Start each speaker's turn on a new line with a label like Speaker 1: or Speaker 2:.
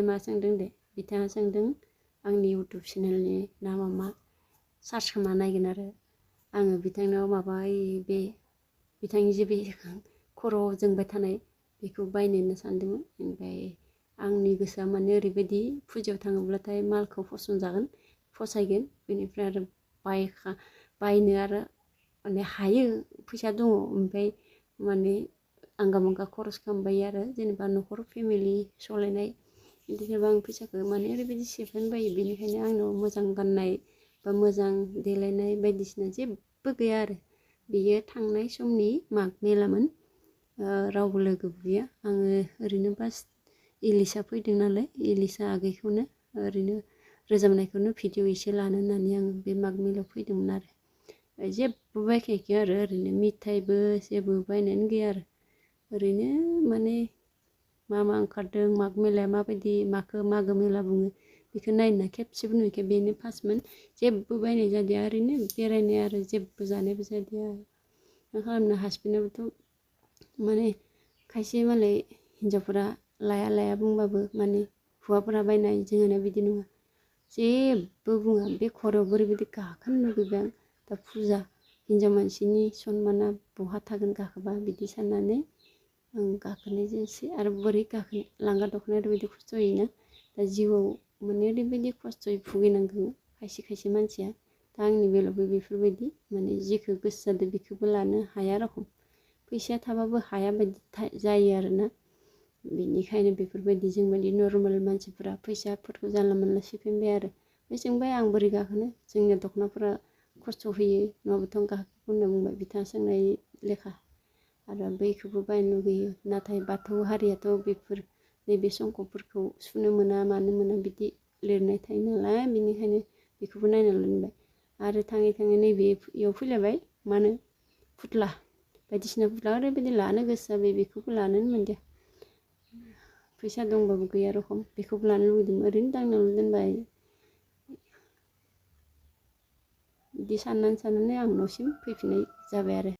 Speaker 1: मा सोंदों दे बिथाङा सोंदों आंनि इउटुब चेनेलनि नामा मा सार्च खालामना नायगोन आरो आङो बिथांनाव माबा बे बिथांनि जे बे खर'आव जोंबाय थानाय बेखौ बायनो सानदोंमोन। ओमफ्राय आंनि गोसोआ माने ओरैबायदि फुजायाव थाङोब्लाथाय मालखौ फसंजागोन फसायगोन बेनिफ्राय आरो बायनो आरो माने हायो फैसा दङ ओमफ्राय माने आंगा मांगा खरस खालामबाय आरो जेनेबा न'खर फेमिलि सलायनाय बिदिनोबा आं फैसाखौ माने ओरैबायदि सेफायनो बायो बेनिखायनो आंनाव मोजां गाननाय बा मोजां देलायनाय बायदिसिना जेबो गैया आरो बेयो थांनाय समनि माग मेलामोन रावबो लोगो गैया आङो ओरैनो बास इलिसा फैदों नालाय इलिसा आगैखौनो ओरैनो रोजाबनायखौनो भिडिअ एसे लानो होननानै आं बे माग मेलायाव फैदोंमोन आरो जेबो बायखायाखै आरो ओरैनो मिथाइबो जेबो बायनायानो गैया आरो ओरैनो माने मा मा ओंखारदों माग मेलाया माबायदि माखौ मागो मेला बुङो बेखौ नायना खेबसेबो नुवाखै बेनो फार्स्टमोन जेबो बायनाय जादिया ओरैनो बेरायनाय आरो जेबो जानायबो जादिया मा खालामनो हासबेन्डआबोथ' माने खायसे मालाय हिन्जावफोरा लाया लाया बुंबाबो माने हौवाफोरा बायनाय जोंहाना बिदि नङा जेबो बुङा बे खर'आव ओरैबायदि गाखोनो लुगैबाय आं दा फुजा हिन्जाव मानसिनि सनमाना बहा थागोन गाखोबा बिदि साननानै आं गाखोनाय जायासै आरो बोरै गाखोनो लांगा दख'नाया ओरैबायदि खस्थ' होयोना दा जिउआव माने ओरैबायदि खस्थ'यै भुगिनांगौ खायसे खायसे मानसिया दा आंनि बेलायावबो बेफोरबायदि माने जेखौ गोसो जादों बेखौबो लानो हाया रखम फैसाया थाबाबो हाया बायदि जायो आरोना बेनिखायनो बेफोरबायदि जोंबायदि नर्मेल मानसिफोरा फैसाफोरखौ जानला मोनला सेफायबाय आरो ओमफ्राय सोंबाय आं बोरै गाखोनो जोंनि दख'नाफोरा खस्थ' होयो नङाबाथ' आं गाखोगोन होनना बुंबाय बिथाङा सोंनाय लेखा आरो बैखौबो बायनो लुगैयो नाथाय बाथौ हारियाथ' बेफोर नैबे संख'फोरखौ सुनो मोना मानो मोना बिदि लिरनाय थायो नालाय बेनिखायनो बेखौबो नायना लानबाय आरो थाङै थाङै नैबेयाव फैलायबाय मा होनो फुथ्ला बायदिसिना फुथ्ला ओरैबायदि लानो गोसो जाबाय बेखौबो लानोनो मोनदिया फैसा दंबाबो गैया रखम बेखौबो लानो लुगैदोंमोन ओरैनो दांनाल' दोनबाय बिदि साननानै आं न'सिम फैफिननाय जाबाय आरो